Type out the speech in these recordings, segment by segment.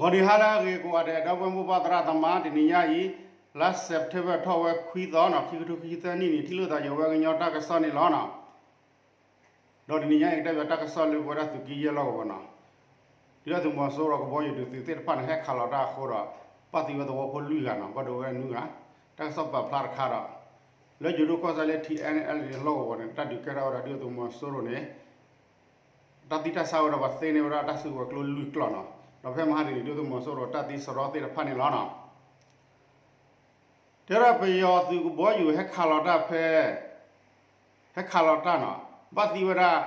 ဂီၤနံၤဟါလၢအဂ့ၤကိးဂၤဒဲး ဒီပုၢ်ဝဲၢ်မိၢ်ပၢ်သရၣ်သမါ တနံၤညါအံၤ လါစဲးပထ့ဘၢၣ်ထီၣ်ဝဲခွံသီနီၤ ခံကထိခံဆံသၢနံၣ်န့ၣ် ထံၣ်လိာ်သးယဝဲကညီတၢ်ကစီၣ်န့ၣ်လီၤနီၤ. ဒီးတနံၤညါအံၤ ကတဲဘၣ်တၢ်ကစီၣ်လၢပဝဲဒၣ်သုးက့ယဲၢ်လီၢ်ကဝီၤနီၤ, ဒုၣ်ဒါသုးမီၤစိရိၤကဘီယူၤဒုးသုးသ့ၣ်တဖၣ်န့ၣ် ဟဲခးလီၤတၢ်အဃိဒီး ဘၣ်သံဝဲသဝီဖိလွံၢ်ဂၤနီၤ ဘၣ်ဒိဝဲနွံဂၤ, တၢ်ကစီၣ်ပာ်ဖျါတခါဒီး လၢယိၤဒိၣ်ကီၢ်စဲၣ်လၢ ထံအဲၣ်အဲလ်လီၢ်ကဝီၤန့ၣ် တၢ်ဒုးကဲထီၣ်ဝဲဒၣ်ဒုၣ်ဒါသုးမီၤစိရိၤန့ၣ် တၢ်သံတၢ်ဆါဝဲဒီးပှၤသ့န့ၢ်ဝဲဒၣ်တၢ်စုကဝဲၤကျိလွံၢ်ကျီၢ်နီၤ, ဒီးဖဲမဟါတနံၤ ဒုၣ်ဒါသုးမီၤစိရိၤတၢ်သံစရီသ့ၣ်တဖၣ်န့ၣ်လီၤနီၤ. တဲဒၣ်ပယီၤသုးကဘီယူၤဟဲခးလီၤတၢ်ဖဲ ဟဲခးလီၤတၢ်နီၤ, ဘၣ်သံဝဲဒၣ်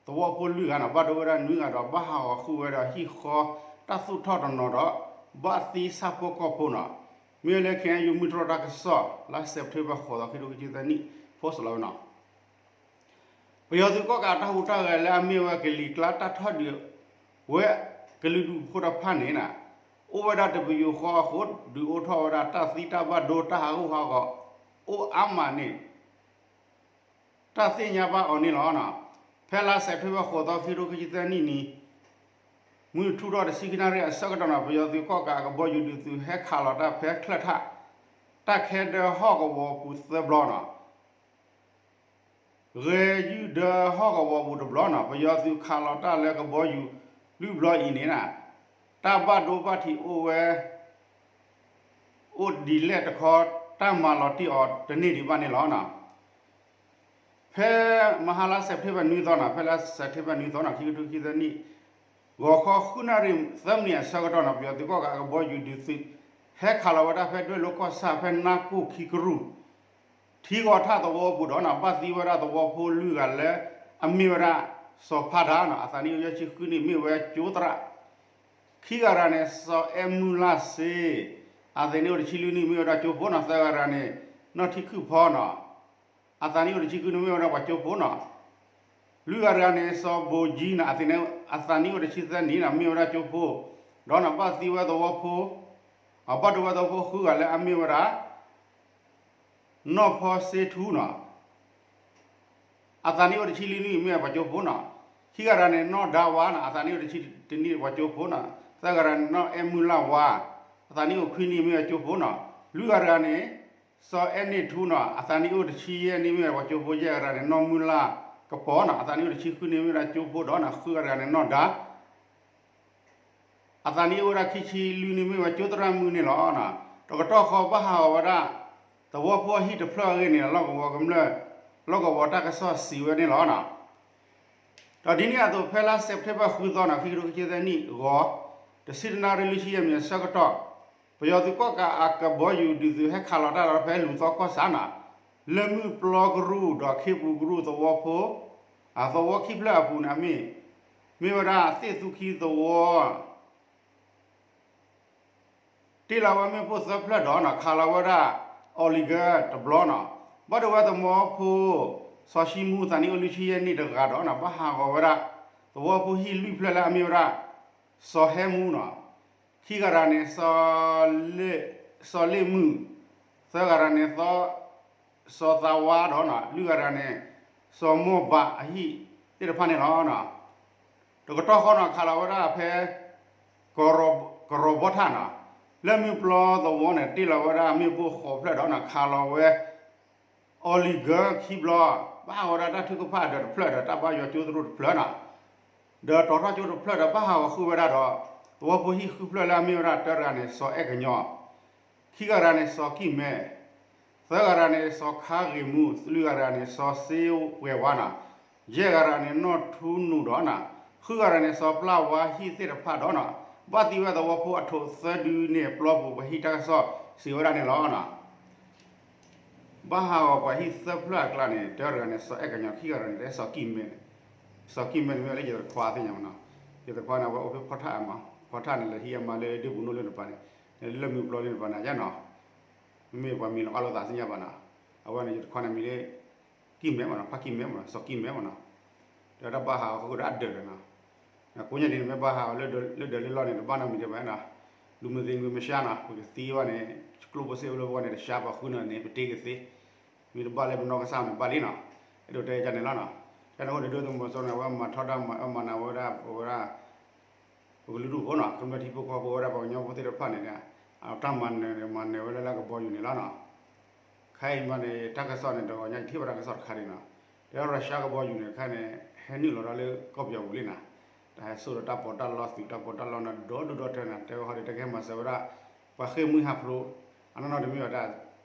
သဝီဖိလွံၢ်ဂၤနီၤ, ဘၣ်ဒိဝဲဒၣ်နွံဂၤဒီး ဘၣ်ဟးဂီၤဃုာ်ဝဲဒီးဟံၣ်ဃီတၢ်သူၣ်ထီၣ်တနီၤဒီး ဘၣ်သံဆၣ်ဖိကီၢ်ဖိနီၤ, မ့ၢ်ဝဲလၢ ခ့ၣ်အဲၣ်ယူၣ် မုၢ်တြီၢ်တၢ်ကစီၣ် လါစဲးပထ့ဘၢၣ်ဃိးသီ ခံကထိခံဆံသၢနံၣ် post လီၤဝဲနီၤ. ပယီၤသုးကီၣ်ကးအတၢ်ဟူးတၢ်ဂဲၤလၢအမ့ၢ်ဝဲကလံၤကျါတၢ်ထီၣ်ဒုး ဝဲကလုာ်ဒူၣ်ဖိတဖၣ်န့ၣ် အိၣ်ဝဲဒၣ်တပယူာ်ဃီအဃိ ဒုးအိၣ်ထီၣ်ဝဲဒၣ်တၢ်သံတၢ်ဘၣ်ဒိတၢ်ဟးဂူာ်ဟးဂီၤ အိၣ်အါမးန့ၣ် တၢ်သ့ၣ်ညါဘၣ်အီၤန့ၣ်လီၤ. ဖဲလါစဲးပထ့ဘၢၣ်ဃိးသီ ခံကထိခံဆံသၢနံၣ်န့ၣ် မုၢ်ထူၣ်ထီၣ်တဆံခံနၣ်ရံၣ်အဆၢကတီၢ်နီၤ ပယီၤသုးကီၣ်ကးအကဘီယူၤဒုးသုးဟဲခးလီၤတၢ်ဖဲချၢၣ်ထၣ် တၢ်ခဲဒၢဟီၣ်ကဝီၤပူၤသၢဘျီနီၤ ဂဲၤယုၢ်ဒၢဟီၣ်ကဝီၤပူၤတဘျီနီၤ, ပယီၤသုးခးလီၤတၢ်လၢကဘီယူၤလွံၢ်ဘျီအံၤန့ၣ် တၢ်ဘၣ်ဒိဘၣ်ထံးအိၣ်ဝဲ အိၣ်ဒ်လဲၣ်တခီ တၢ်မၤလီၤတံၢ်အီၤတန့ၢ်ဒံးဘၣ်န့ၣ်လီၤ. ဖဲမဟါလါစဲးပထ့ဘၢၣ်နွံသီနီၤ, ဖဲလါစဲးပထ့ဘၢၣ်နွံသီနီၤ ခံကထိခံဆံသၢနံၣ် ဂီၤခီဃုနၣ်ရံၣ်သၢမံးနံးအဆၢကတီၢ်နီၤ ပယီၤသုးကီၣ်ကးအကဘီယူၤဒုးသုး ဟဲခးလီၤဝဲဒၣ်ဖဲဒွဲၣ်လိၤကီၢ်ဆၣ် ဖဲနါကိၣ်ခံကရူၢ် ထံဂီၤထၣ်သဝီပူၤဒီးနီၤ ဘၣ်သံဝဲဒၣ်သဝီဖိလွံၢ်ဂၤလၢ အမ့ၢ်ဝဲဒၣ် စီၤဖါဒါနီၤ အသးနံၣ်အိၣ်ယဲၢ်ဆံဃုနံၣ် မ့ၢ်ဝဲကၠိသရၣ် ခံဂၤတဂၤန့ၣ် စီၤအဲၣ်မုၢ်လၢ်စ့ အသးနံၣ်အိၣ်တဆံလွံၢ်နံၣ် မ့ၢ်ဝဲဒၣ်ကၠိဖိနီၤ သၢဂၤတဂၤန့ၣ် နီၢ်ထံခုၣ်ဖီနီၤ အသးနံၣ်အိၣ်တဆံဃုနံၣ် မ့ၢ်ဝဲဒၣ်ပှၤကၠိဖိနီၤ လွံၢ်ဂၤတဂၤန့ၣ် စီၤဘိကၠံနီၤ အသးနံၣ်အိၣ်တဆံသၢနံၣ်နီၤ မ့ၢ်ဝဲဒၣ်ကၠိဖိ ဒီးနီၤ ဘၣ်သံဝဲသဝီဖိ အဘၣ်ဒိဝဲသဝီဖိဃုဂၤလၢအမ့ၢ်ဝဲဒၣ် နီၢ်ဖီစ့ထူနီၤ အသးနံၣ်အိၣ်တဆံလွံၢ်နံၣ် မ့ၢ်ဝဲပှၤကၠိဖိနီၤ ခံဂၤတဂၤန့ၣ် နီၢ်ဒါဝါနီၤ အသးနံၣ်အိၣ်တဆံတနံၣ် ပှၤကၠိဖိနီၤ သၢဂၤတဂၤန့ၣ် နီၢ်အဲၣ်မုၢ်လၢ်ဝါ အသးနံၣ်အိၣ်ခွံနံၣ် မ့ၢ်ဝဲကၠိဖိနီၤ လွံၢ်ဂၤတဂၤန့ၣ် စီၤအဲၣ်န့ၣ်ထူနီၤ အသးနံၣ်အိၣ်တဆံယဲၢ်နံၣ် မ့ၢ်ဝဲပှၤကၠိဖိ ယဲၢ်ဂၤတဂၤန့ၣ် နီၢ်မုၢ်လၢ်ကပီၤနီၤ အသးနံၣ်အိၣ်တဆံဃုနံၣ် မ့ၢ်ဝဲဒၣ်ကၠိဖိဒီးနီၤ ဃုဂၤတဂၤန့ၣ် နီၢ်ဒါ အသးနံၣ်အိၣ်ဝဲဒၣ်ခံဆံလွံၢ်နံၣ် မ့ၢ်ဝဲကၠိသရၣ်မုၣ်န့ၣ်လီၤ. တကတီၢ်ဃီဘၣ်ဟးဂီၤဝဲဒၣ် သဝီဖိအဟံၣ်တဖျၢၣ်အဂ့ၢ်န့ၣ် လီၢ်ကဝီၤကမျၢၢ် လီၢ်ကဝီၤတၢ်ကစီၣ်စံးဝဲန့ၣ်လီၤ. ဒီးဒ်န့ၣ်အသိး ဖဲလါစဲးပထ့ဘၢၣ်ဃုသီနီၤ ခံကထိခံဆံသၢနံၣ်ဂီၤ တဆံတနၣ်ရံၣ်လွံၢ်ဆံယဲၢ်မံးနံးအဆၢကတီၢ် ပယီၤသုးကီၣ်ကးအကဘီယူၤဒုးသုးဟဲခးလီၤတၢ်ဒီးဖဲလူၤသီကီၢ်ဆၣ်နီၤ လၢမုၢ်ပျီကရူၢ်ဒီးခ့ပူၤကရူၢ်သဝီဖိ အသဝီခံဖျၢၣ်အပူၤန့ၣ် အမ့ၢ် မ့ၢ်ဝဲဒၣ်သ့ၣ်သူခံသဝီ တ့ၢ်လီၤဝဲမ့ၣ်ပိၢ်သၢဖျၢၣ်ဒီးနီၤ ခးလီၤဝဲဒၣ် အီလံၤကၢတဘျီနီၤ ဘၣ်ဒိဝဲသဝီဖိ စီၤၡံမူ သးနံၣ်အိၣ်လွံၢ်ဆံယဲၢ်နံၣ်တဂၤဒီးနီၤ ဘၣ်ဟးဂီၤဝဲဒၣ် သဝီဖိဟံၣ်လွံၢ်ဖျၢၣ်လၢအမ့ၢ်ဝဲဒၣ် စီၤဟဲမူနီၤ ခံဂၤတဂၤန့ၣ် စီၤလ့ၣ်မုၣ် သၢဂၤတဂၤန့ၣ် စီၤသးဝါဒီးနီၤ လွံၢ်ဂၤတဂၤန့ၣ် စီၤမိၢ်ဘးအဟံၣ်သ့ၣ်တဖၣ်န့ၣ်လီၤ. တကတီၢ်ဃီနီၤ ခးလီၤဝဲဒၣ်ဖဲ ကရီဘီထၣ်နီၤ လၢမုၢ်ပျီသဝီန့ၣ် တ့ၢ်လီၤဝဲဒၣ်မ့ၣ်ပိၢ်ဃိးဖျၢၣ်ဒီးနီၤ ခးလီၤဝဲ အီလံၤကၢခံဘျီ ဘၣ်ဟးဂီၤဝဲဒၣ်တၢ်ထုကဖၣ်ဒီးတဖျၢၣ်ဒီး တၢ်ဘၣ်ယွၤကၠိသရူၣ်တဖျၢၣ်နီၤ ဒီးတီၤထီၣ်ကၠိတဖျၢၣ်ဒီး ဘၣ်ဟးဂီၤဃုာ်ဝဲဒၣ်ဒီး သဝီဖိဟံၣ်ဃုဖျၢၣ်လၢအမ့ၢ်ဝဲဒၣ်တၢတဂၤန့ၣ် စီၤအဲၣ်ကညီ ခံဂၤတဂၤန့ၣ် စီၤကံၢ်မဲ သၢဂၤတဂၤန့ၣ် စီၤခါဂ့ၤမူ လွံၢ်ဂၤတဂၤန့ၣ် စီၤစ့ပှဲၤဝါနီၤ ယဲၢ်ဂၤတဂၤန့ၣ် နီၢ်ထူနူးဒီးနီၤ ဃုဂၤတဂၤန့ၣ် စီၤပျၢ်ဝါဟံၣ်သ့ၣ်တဖၣ်ဒီးနီၤ ဘၣ်သံဝဲသဝီဖိအထိးသၢဒုန့ၣ် ပျီပူၤပှၤဟံၣ်တၢ်ကစီၣ်စံးဝဲဒၣ်န့ၣ်လီၤ. ဘၣ်ဟးဂီၤပှၤဟံၣ်သၢဖျၢၣ်အကျါန့ၣ် တၢတဂၤန့ၣ် စီၤအဲၣ်ကညီ ခံဂၤတဂၤန့ၣ် တၢ်စီၤကံၢ်မဲ စီၤကံၢ်မဲန့ၣ်မ့ၢ်လၢယသခွါသ့ၣ်ညါမနီၤ ယသခွါန့ၣ် အဝဲအိၣ်ဖဲဖီထၣ်အမး ဖီထၣ်န့ၣ် လဲၤဟံးအမါလၢဒ့ပူၤနိၣ်လၢတပၤန့ၣ် လၢမုၢ်ပျီလၢတပၤန့ၣ် ယါနီၤ မ့မ့ၢ်ပှၤမံၤလီၤအါလိာ်သးသ့ၣ်ညါဘၣ်နီၤ အဝဲန့ၣ် ယတခွါန့ၣ်မံၤလၢ ကံၢ်မဲမနီၤ ဖါကံၢ်မဲမနီၤ စီၤကံၢ်မဲမနီၤ ဒီးတၢ်ဘၣ်ဟးဂီၤဃုာ်ဒီးအဒၢးဒီးနီၤ ကိးညါဒ်န့ၣ် မ့ၢ်ဘၣ်ဟးဂီၤလၢဒၢးလၢလီၢ်န့ၣ် တဘၣ်နီတမံၤဒံးဘၣ်နီၤ လူမသေငွေမရှားနီၤ ပကသံဘၣ်န့ၣ် ကျိၣ်ဖိစ့ဖိလၢပဂီၢ်န့ၣ် တဆါပှၤဃုနၤန့ၣ် ပတ့ကသ့ မ့ၢ်တဘၣ်လၢပနီၢ်ကစၢ်န့ၣ်ဘၣ်လံနီၤ အဲၣ်ဒိးတဲယါန့ၣ်လီၤနီၤ တၢ်န့ၣ်အဃိန့ၣ် ဒုၣ်ဒါသုးမီၤစိရိၤန့ၣ် အဝဲမၤထီဒါမၤအၢမၤနးဝဲဒၣ် ပဝဲဒၣ် ပကလုာ်ဒူၣ်ဖိနီၤ ကမျၢၢ်ထံဖိကီၢ်ဖိဝဲဒၣ်ပှၤကညီဖိသ့ၣ်တဖၣ်န့ၣ် အတၢ်မၤနၢၤန့ၣ် မၤနၢၤဝဲလၢလၢကဘီယူၤန့ၣ်လီၤနီၤ. ခဲအံၤမးန့ၣ် တၢ်ကစီၣ်န့ၣ် တဂီၤညါယထံၣ်ဘၣ်တၢ်ကစီၣ်တခါဒံးနီၤ. တဲ Russia ကဘီယူၤန့ၣ် ခဲအံၤန့ၣ် ဟဲနုာ်လီၤဒီးလၢကီၢ်ပယီၤပူၤလံနီၤ. တၢ်ဟဲစိာ်ဒီးတၢ်ပီးတၢ်လီသုး တၢ်ပီးတၢ်လီနီၤ ဒီဒူၣ်ဒီထၢနီၤ တဲဝဲဃီဒီး တၢ်ကဟဲမၤစၢၤဝဲဒၣ် ပှၤဃ့ၢ်မှံဟးဖျိး အနီၢ်နီၢ်တမ့ၢ်ဝဲဒၣ်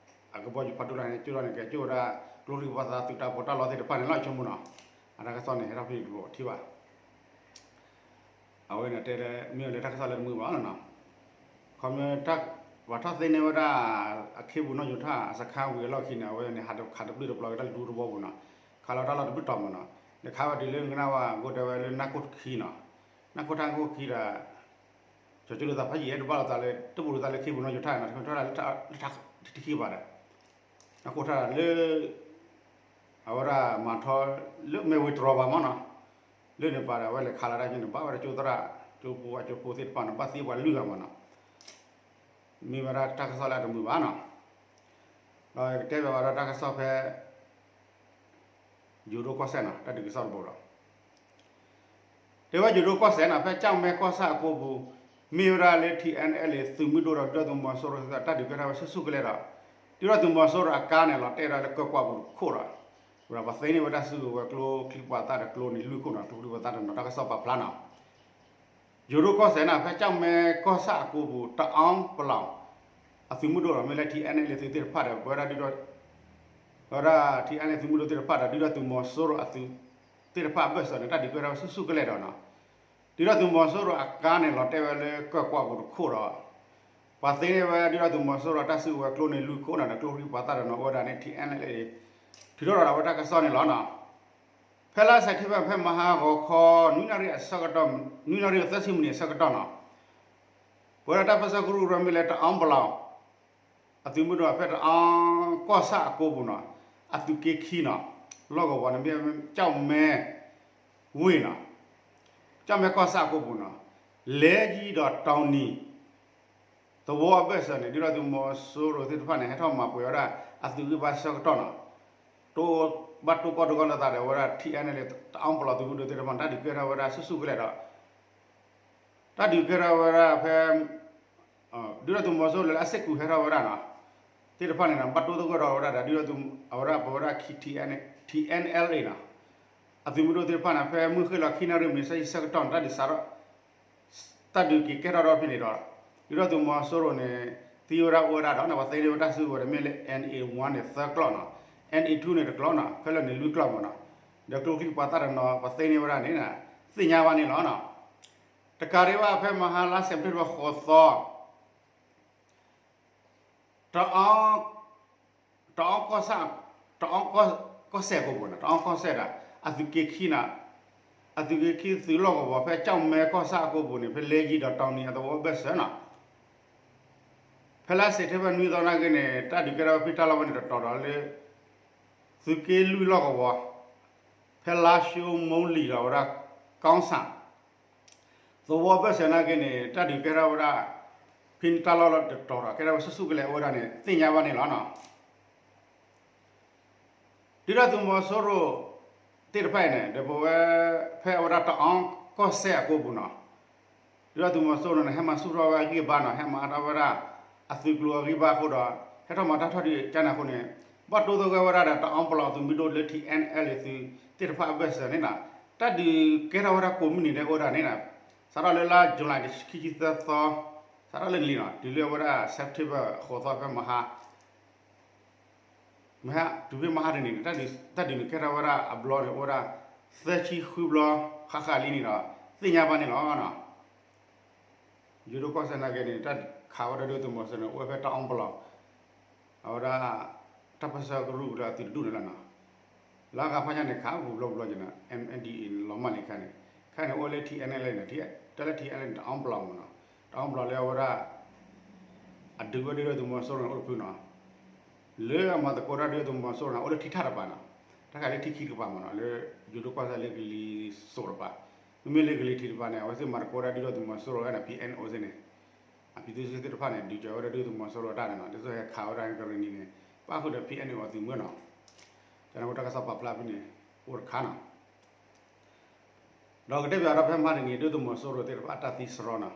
အကဘီယူၤဖးဒိၣ်တၢ်န့ၣ် ကၠိၣ်ထီၣ်န့ၣ် ကဲကၠိၣ်ဝဲဒၣ် ကျိချံပှၤသးသုးတၢ်ပီးတၢ်လီသ့ၣ်တဖၣ်န့ၣ်လီၤ ဆိကမိၣ်နီၤ. အတၢ်ကစီၣ်န့ၣ် ဟဲထီၣ်ဖဲန့ၣ်တဘျီထံၣ်ဘၣ် အဝဲန့ၣ်တဲ မ့ၢ်ဝဲလၢတၢ်ကစီၣ်လၢတမုာ်ဘၣ်နီၤ. ခီမ့ၢ် ပှၤထီၣ်သ့န့ၢ်ဝဲဒၣ် အခ့ပူၤနီၢ်ယူၤထၣ် အစခါဝံၤအလီၢ်ခံန့ၣ် အဝဲန့ၣ် ဟးတခးတပျုၢ်တပျီၤက့ၤတၢ်လူတဘီပူၤနီၤ. ခးလီၤတၢ်လီၢ်တဘျုးတီၤမးနီၤ. နခးဝဲတုၤလၢကနၣ်ဝဲ ကိးတဲဝဲလၢနၢ်ခိၣ်ခံနီၤ. နၢ်ခိၣ်ထၣ်နၢ်ခိၣ်ခံဒီး ကၠီၤကၠိလိာ်သးဖးယံာ် တဘၣ်လိာ်သးလၢ တဘူးလိာ်သးလၢခ့ပူၤနီၢ်ယူၤထၣ်နီၤ တခါထီၣ်လၢတၢ်ခံဘၣ်ဒီး နၢ်ခိၣ်ထၣ်လၢ အဝဲဒၣ်မၤထီ လၢမဲာ်ဝ့ၤတြီၤဘၣ်မးနီၤ. လၢန့ၣ်ပၤဒီး အဝဲလဲၤခးလီၤတၢ်က့န့ၣ် ဘၣ်ဝဲဒၣ်ကၠိသရၣ် ကၠိဖိအကၠိဖိသ့ၣ်တဖၣ်နီၤ ဘၣ်သံပှၤလွံၢ်ဂၤမးနီၤ. မ့ၢ်ဝဲဒၣ်တၢ်ကစီၣ်လၢအတမုာ်ဘၣ်နီၤ. ဒီးကတဲဘၣ်ဝဲဒၣ်တၢ်ကစီၣ်ဖဲ ယိၤဒိၣ်ကီၢ်စဲၣ်နီၤ တၢ်ဒုးကစီၣ်တဘိဒီး တဲဝဲယိၤဒိၣ်ကီၢ်စဲၣ်နီၤ ဖဲကၠီၣ်မဲကီၢ်ဆၣ်အကိပူၤ မ့ၢ်ဝဲဒၣ်လၢ ထံအဲၣ်အဲလ်အ့ သုးမုၢ်ဒိၣ်ဒီး ဒုၣ်ဒါသုးမီၤစိရိၤသ့ၣ်တဖၣ် တၢ်ဒုးကဲထီၣ်ဝဲဆူၣ်ဆူၣ်ကလဲာ်ဒီး ဒုၣ်ဒါသုးမီၤစိရိၤအကါန့ၣ် လီၤတဲာ်ဒီးလၢကၢၢ်ကွီၢ်ပူၤတခိၣ်ဒီး ဝဲဒၣ်ပှၤသ့န့ၢ်ဝဲတၢ်စုကဝဲၤကျိချံပှၤသၣ်ဒီးကျိန့ၣ်လွံၢ်ခိၣ်နီၤ ကျိချံပှၤသၣ်တနီၤ တၢ်ကစီၣ်ပာ်ဖျါနီၤ. ယိၤဒိၣ်ကီၢ်စဲၣ်နီၤ ဖဲကၠီၣ်မဲကီၢ်ဆၣ်အကိပူၤ တအီပလီၢ် အသုးမုၢ်ဒိၣ်ဒီး မ့ၢ်လၢ ထံအဲၣ်အဲလ်အ့ သုးသ့ၣ်တဖၣ်ဒီး ပဝဲဒၣ်ဒုၣ်ဒါ ပဝဲဒၣ် ထံအဲၣ်အဲလ်အ့ သုးမုၢ်ဒိၣ်သ့ၣ်တဖၣ်ဒီး ဒုၣ်ဒါသုးမီၤစိရိၤအသုးသ့ၣ်တဖၣ်အဘၢၣ်စၢၤန့ၣ် တၢ်ဒုးကဲထီၣ်ဝဲဆူၣ်ဆူၣ်ကလဲာ်ဒီးနီၤ ဒုၣ်ဒါသုးမီၤစိရိၤအကါန့ၣ် လီၤတဲာ်ဝဲလၢကၢၢ်ကွီၢ်ပူၤတခိၣ်ဒီး ပှၤသ့န့ၢ်ဝဲဒုၣ်ဒါသုးမီၤစိရိၤတၢ်စုကဝဲၤကျိန့ၣ်လွံၢ်ခိၣ်နီၤ ဒီးကျိချံပှၤသၣ်တနီၤအိၣ်ဝဲဒၣ်န့ၣ် ထံအဲၣ်အဲလ်အ့ ထုးထီၣ်ဒီးဝဲတၢ်ကစီၣ်န့ၣ်လီၤနီၤ. ဖဲလါစဲးပထ့ဘၢၣ် ဖဲမဟါဂီၤခီ နွံနၣ်ရံၣ်အဆၢကတီၢ် နွံနၣ်ရံၣ်သၢဆံမံးနံးအဆၢကတီၢ်နီၤ ပဝဲဒၣ်တၢ်ပၢၢ်ဆၢကရူၢ်ကရၢမ့ၢ်လၢတအီပလီၢ် အသုးမုၢ်ဒိၣ်ဖဲတအီကီၢ်ဆၣ်အကိပူၤနီၤ အသုးက့ခံနီၤ လီၢ်ကဝီၤန့ၣ်မ့ၢ်ကၠီၣ်မဲ ဝ့ၢ်နီၤ ကၠီၣ်မဲကီၢ်ဆၣ်အကိပူၤနီၤ လဲယံၤဒီးတီနံၤ သဝီအဘၢၣ်စၢၤန့ၣ် ဒုၣ်ဒါသုးမီၤစိရိၤသ့ၣ်တဖၣ်န့ၣ် ဟဲထီၣ်မၤပှဲၤဝဲဒၣ် အသုးဂံၢ်ဘါဆၢကတီၢ်နီၤ ဘၣ်တိၢ်ကီၢ်တဂီၢ်လိာ်သးဒီးဝဲဒၣ် ထံအဲၣ်အဲလ်အ့ တအီပလီၢ်သုးမုၢ်ဒိၣ်သ့ၣ်တဖၣ်န့ၣ် တၢ်ဒုးကဲထီၣ်ဝဲဒၣ်ဆူၣ်ဆူၣ်ကလဲာ်ဒီး တၢ်ဒုးကဲထီၣ်ဝဲဒၣ်ဖဲ ဒုၣ်ဒါသုးမီၤစိရိၤလၢအစ့ၢ်ကီးဟဲထီၣ်ဝဲဒၣ်နီၤ သ့ၣ်တဖၣ်န့ၣ်နီၤ ဘၣ်တိၢ်သဂၢၢ်ဒီးဝဲဒၣ်ဒီး ဒုၣ်ဒါသုး အဝဲဒၣ်ပဝဲဒၣ် ထံအဲၣ်အဲလ်အ့ နီၤ အသုးမုၢ်ဒိၣ်သ့ၣ်တဖၣ်န့ၣ် ဖဲမုၢ်ဃ့ၢ်လီၤခံနၣ်ရံၣ်မံးနံးဆၢကတီၢ်န့ၣ် တၢ်ဒုးစးထီၣ် တၢ်ဒုးက့ၤကဲထီၣ်ဒီးဖဲန့ၣ်ဒီး ဒုၣ်ဒါသုးမီၤစိရိၤန့ၣ် သံဝဲဒၣ်အိၣ်ဝဲဒၣ်ဒီး ပှၤသ့န့ၢ်ဝဲတၢ်စုကဝဲၤဒီးမ့ၢ်လၢ NA one န့ၣ် သၢကျီၢ်နီၤ NA two န့ၣ် တကျီၢ်နီၤ ခဲလၢာ်န့ၣ် လွံၢ်ကျီၢ်မးနီၤ ဒီးကျိချံပှၤသၣ်တနီၤ ပှၤသ့န့ၢ်ဝဲဒၣ်န့ၣ် သ့ၣ်ညါဘၣ်န့ၣ်လီၤနီၤ တကးဒံးဘၣ်ဖဲမဟါလါစဲးပထ့ဘၢၣ်ဃိးသီ တအီ တအီကီၢ်ဆၣ် တအီကီၢ်စဲၣ်ကိပူၤနီၤ တအီကီၢ်စဲၣ်ဒီး အသုးက့ခံနီၤ အသုးက့ခံသုးလီၢ်ကဝီၤဖဲကၠီၣ်မဲကီၢ်ဆၣ်အကိပူၤန့ၣ် ဖဲလဲယံၤဒီးတီနံၤအသဝီအဘၢၣ်စၢၤနီၤ ဖဲလါစဲးပထ့ဘၢၣ်နွံသီနာ်က့န့ၣ် တၢ်ဒုးကဲထီၣ်ဝဲဖဲတၢ်လီၢ်ဝဲန့ၣ်တတီၤဒီးလၢ သုးက့လွံၢ်လီၢ်ကဝီၤ ဖဲလါၡိမိလံၤဒီးဝဲဒၣ် ကီၢ်ဆၣ် သဝီအဘၢၣ်စၢၤနာ်က့န့ၣ် တၢ်ဒုးကဲထီၣ်ဝဲဒၣ် ဖဲန့ၣ်တၢ်လီၢ်လၢတတီၤဒီး ကဲထီၣ်ဝဲဆူၣ်ဆူၣ်ကလဲာ်အိၣ်ဝဲဒၣ်န့ၣ် သ့ၣ်ညါဘၣ်န့ၣ်လီၤနီၤ ဒုၣ်ဒါသုးမီၤစိရိၤသ့ၣ်တဖၣ်အံၤန့ၣ် ဒီးပဝဲ ဖဲအဝဲဒၣ်တအီကီၢ်စဲၣ်အကိပူၤနီၤ ဒုၣ်ဒါသုးမီၤစိရိၤန့ၣ် ဟဲမၤဆူၣ်ထီၣ်ဝဲအဂံၢ်အဘါနီၤ ဟဲမၤအါထီၣ်ဝဲဒၣ် အသုးကျိၤအဂံၢ်ဘါအဃိဒီး ဟဲထီၣ်မၤတၢ်ထီၣ်ဒုးကန့ၣ်အဃိန့ၣ် ဘၣ်တိၢ်သဂၢၢ်ဝဲဒၣ်ဒီးတအီပလီၢ်သုးမုၢ်ဒိၣ်လၢ ထံအဲၣ်အဲလ်အ့ သုးသ့ၣ်တဖၣ်အဘၢၣ်စၢၤန့ၣ်နီၤ တၢ်ဒုးကဲထီၣ်ဝဲဒၣ်ကိးမုၢ်နံၤဒဲးအိၣ်ဝဲဒၣ်န့ၣ်နီၤ စးထီၣ်လၢလါ July ခံဆံသၢသီ စးထီၣ်လၢန့ၣ်လံနီၤ တုၤလၢအဝဲဒၣ် September ဃိးသီဖဲမဟါ မဟါ တုၤဖဲမဟါတနံၤန့ၣ် တၢ်ဒုးန့ၣ်ကဲထီၣ်ဝဲဒၣ်အဘျီန့ၣ် အိၣ်ဝဲဒၣ် သၢဆံဃုဘျီ ဃၣ်ဃၣ်လံန့ၣ်ဒီး သ့ၣ်ညါဘၣ်န့ၣ်လီၤ. ယိၤဒိၣ်ကီၢ်စဲၣ်နာ်က့န့ၣ် တၢ်ခးဝဲဒၣ်ဒုၣ်ဒါသုးမီၤစိရိၤန့ၣ် အိၣ်ဝဲဖဲတအီပလီၢ် အဝဲဒၣ် တၢ်ပၢၢ်ဆၢကရူၢ်ကရၢအသုးတဒူၣ်န့ၣ်လီၤနီၤ. လၢအဂၤဖးညါန့ၣ် ခးပူၤဘျီဘျီက့ၤနီၤ MNDAA န့ၣ် လီၤမၢ်လံခါန့ၣ် ခါန့ၣ်အိၣ်လၢ ထံအဲၣ်အဲလ်အ့ န့ၣ် တၢ်လၢ ထံအဲၣ်အဲလ်အ့ န့ၣ် တအီပလီၢ်မ့ၢ်နီၤ တအီပလီၢ်လၢအဝဲဒၣ် အဒုးဝဲဒၣ်ဒုၣ်ဒါသုးမီၤစိရိၤန့ၣ် အိၣ်တဖုနီၤ လၢအမၤသကိးတၢ်ဒုၣ်ဒါသုးမီၤစိရိၤန့ၣ် အိၣ်လၢထံထၣ်တပၤနီၤ တၢ်ခးလၢထံခံတကပၤမ့ၢ်နီၤ လၢယိၤဒိၣ်ကီၢ်စဲၣ်လၢကလံၤစိးတပၤ မ့မ့ၢ်လၢကလံၤထံးတပၤန့ၣ် အဝဲသ့ၣ်မၤသကိးဝဲဒၣ်ဒုၣ်ဒါသုးမီၤစိရိၤဝဲဒၣ် ပံအဲၣ်အိၣ်သ့ၣ်န့ၣ် အပံသုးသ့ၣ်တဖၣ်န့ၣ် ဒုးကၢၤဝဲဒၣ်ဒုၣ်ဒါသုးမီၤစိရိၤအတၢ်န့ၣ်နီၤ ဒ်သိးဟဲခးဝဲဒၣ်ကရ့ၣ်နံၤန့ၣ် ပၣ်ဃုာ်ဒီး ပံအဲၣ်အိၣ်အသုးမုၢ်နီၤ တၢ်န့ၣ်အိၣ်တၢ်ကစီၣ်ပာ်ဖျါဖဲန့ၣ် အိၣ်တခါနီၤ ဒီးကတဲဘၣ်ဒီးဖဲမဟါတနံၤ ဒုၣ်ဒါသုးမီၤစိရိၤသ့ၣ်တဖၣ်အတၢ်သံစရီနီၤ,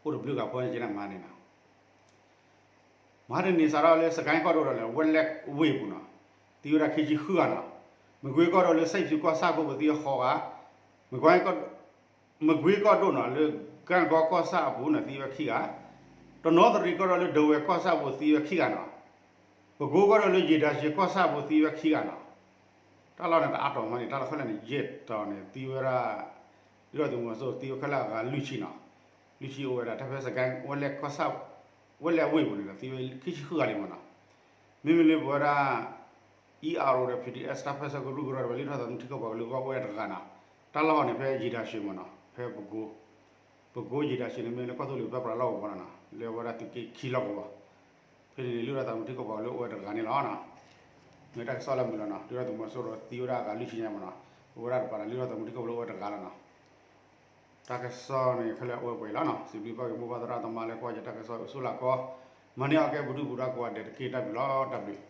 အိၣ်တဘျုးဂၤဖဲန့ၣ်ကဲန့ၣ်မဟါန့ၣ်နီၤ, မဟါတနံၤစးထီၣ်လၢ စကဲကီၢ်ဒိၣ်ဒီးလၢ ဝဲလဲၣ်ဝ့ၢ်အပူၤနီၤ, သံဝဲဒၣ်ခံဆံဃုဂၤနီၤ, မကွ့ကီၢ်ဒိၣ်လၢ စဲးဖၠူးကီၢ်ဆၣ်အပူၤ သံဝဲဃိးဂၤ, မကွ့ကီၢ်ဒိၣ်နီၤ လၢ ကၣ်ကီကီၢ်ဆၣ်အပူၤန့ၣ် သံဝဲခံဂၤ, တနီသရံၣ်ကီၢ်ဒိၣ်လၢ ဒဝဲၢ်ကီၢ်ဆၣ်အပူၤ သံဝဲခံဂၤနီၤ, ပကိကီၢ်ဒိၣ်လၢ ယ့ၣ်ဒၤစ့ကီၢ်ဆၣ်အပူၤ သံဝဲခံဂၤနီၤ, တၢ်လီၢ်န့ၣ်တအါတီၤမးန့ၣ် တၢ်လီၢ်ခဲလၢာ်န့ၣ် ယဲၢ်တီၤန့ၣ် သံဝဲဒၣ် ဒုၣ်ဒါသုးမီၤစိရိၤသံဝဲခဲလၢာ်အဂၤလွံၢ်ဆံနီၤ, လွံၢ်ဆံအိၣ်ဝဲဒၣ် တၢ်ဖဲစကဲ ဝဲလဲၣ်ကီၢ်ဆၣ် ဝဲလဲၣ်ဝ့ၢ်ပူၤန့ၣ်ဒီး သံဝဲခံဆံဃုဂၤလံမ့ၢ်နီၤ, မ့မ့ၢ်လၢပဝဲဒၣ် အံၤအါရိၤဒီး ပီၣ်ထံၣ်အဲး တၢ်ပၢၢ်ဆၢကရူၢ်ကရၢဒီး ပလုၢ်ထီၣ်သးသမူထံကီၢ်ပှၤကလုာ်အဂီၢ်အိၣ်ဝဲတဂၤနီၤ, တၢ်လီၢ်န့ၣ်ဖဲယ့ၣ်ဒၤစ့မ့ၢ်နီၤ, ဖဲပကိ ပကိယ့ၣ်ဒၤစ့န့ၣ် မ့ၢ်လၢကီၢ်သူလ့ၤပၢပြးလီၢ်ကဝီၤလီၤနီၤ, လၢအဝဲဒၣ်သုးက့ခံလီၢ်ကဝီၤ, ဖဲန့ၣ်န့ၣ် လုၢ်ထီၣ်သးသမူထံကီၢ်ပှၤကလုာ်အိၣ်ဝဲတဂၤန့ၣ်လီၤနီၤ, မ့ၢ်တၢ်ကစီၣ်လၢမုာ်လီၤနီၤ, ဒုၣ်ဒါသုးမီၤစိရိၤသံဝဲဒၣ်အဂၤလွံၢ်ဆံညါမ့ၢ်နီၤ, ပဝဲဒၣ်တပၤန့ၣ် လုၢ်ထီၣ်သးသမူထံကီၢ်ပှၤကလုာ်အိၣ်ဝဲတဂၤလီၤနီၤ, တၢ်ကစီၣ်န့ၣ်ခဲလၢာ်အိၣ်ဝဲပှဲၤလီၤနီၤ, စံးဘျုးဘၣ်က့ၤမိၢ်ပၢ်သရၣ်သမါလၢကွၢ်ယတၢ်ကစီၣ်အိၣ်ဆူၣ်လၢ်ကီ, မၤန့ၢ်အီၤကဲပဒုၣ်ပဒါကိးဂၤဒဲးတက့ၢ် တၢ်ဘျုးလီၤ တၢ်ဘျုး